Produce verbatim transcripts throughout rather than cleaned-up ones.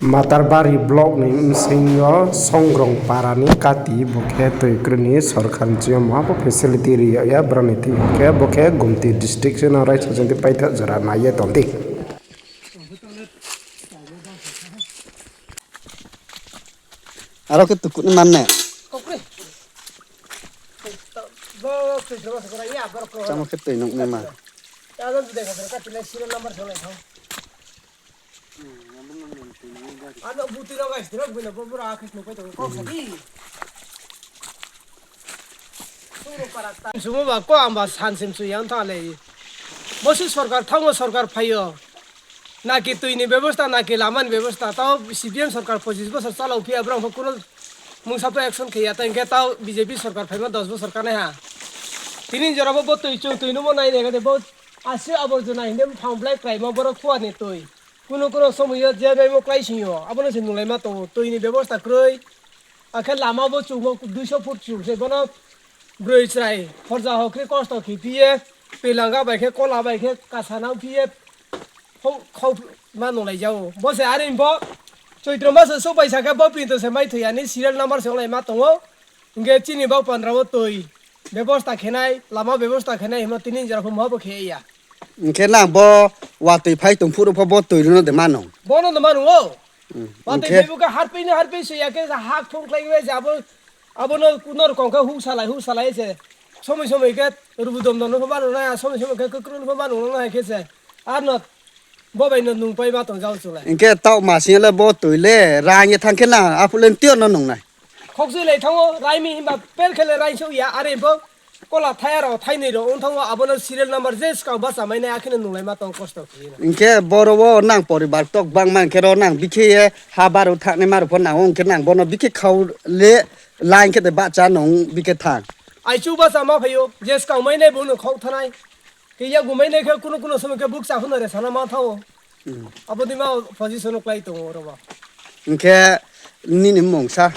Matarbari block ni bsing yo Songrong para ni kati bo khe toi kroi ni sorkar ni ching yo ma bo facility ri yag ya brao ni thing yo khe bo khe Gumti district no raisa jodi paitha jora nai ye tong di. Aro khe tukuh ni man ne. Chamo khe toi nuh nai ma. Sumo ba ko ang ba san sim su yang tha le. Bo se sorkar thanng o, sorkar phai o. Naki tui ni bebosta, naki lama ni bebosta. Tao C P M sorkar pochis bosor chalao phi ya, brao pho kuno mungsa pho action khe ya, tei hing khe tao B J P sorkar phaima dos bosor kanai ha. Tini jora bo, bo tui chung tui numo nai nai khe bo asi aborjona hing de mphang blai kraimo borok khua ni tui. Kuno kuno somoi yo je maimo klái sing yo, abo no se nunglaima tong ou, tui ni bebosta kroi. Akhe lama bo chungmo duiso foot chung se, bono broi chrai horja hokri kosto khe phi ye, pelanga bai khe, kola bai khe, kasa nang phi ye, khau, khau ma nunglai ja ou. Bo se are bo, Choitro maso souhpai sa khe bo printo se mai thoi ya ni serial number se onglaima tong ou. Hing khe chini bau pandra wo tui bebosta khe nai, lama bebosta khe nai himo tini jora pho ma bo khe ya. Hing khe nang bo watoi phai tong phuru pho bo tui rao no de ma nung? Bono de ma nung ou. Watoi phai bo khe harpei no harpei soi ya khe ha thung khlai ye se abo, abo no kuno rokom khe huksalai, huksalai se. Somoi somoi khe rubudom dom no pho ma nung nai, somoi somoi khe kukrung no pho ma nung nai khe se. Ar no bo bai no nungpai ma tong jao chung le. Hing khe taoh masing yo le bo tui le raing ye thanng khe nang aphuh le tio no nung nai? Khokchui lai thanng ou, raimi himba per khe le raing souh ya, are bo kola thai aro thainoi ro ong thanng ou, abo no serial number je skang basa mai nai, akhe no nunglaima tong kosto khe ye no. Hing khe boro wo nang poribar kto gbangma hing khe ro nang bikhe ye ha baru thanngnaima rao pho nang ou, hing khe nang bono bikhe khau le line khe de bahcha nung bikhe thanng. Aichu basa ma phai ou, je skang mai nai bo no khau thanai. Khe yakgu mai nai khe kuno kuno somoi khe bukcha pho no re sana ma thanng ou. Abo dei ma position no klái tong ou ro ba. Hing khe nini mmung sa?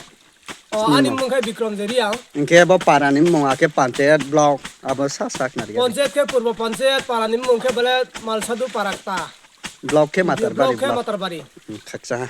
O, ani mmung khe Bikrom Jeriang. Hing khe bo para ni mmung akhe panchayat block abo sa sa khna ri ya. Panchayat khe Purbo Panchayat, para ni mmung khe bole Malsadu Parakta. Block khe Matarbari. Block khe Matarbari. Khakcha ha.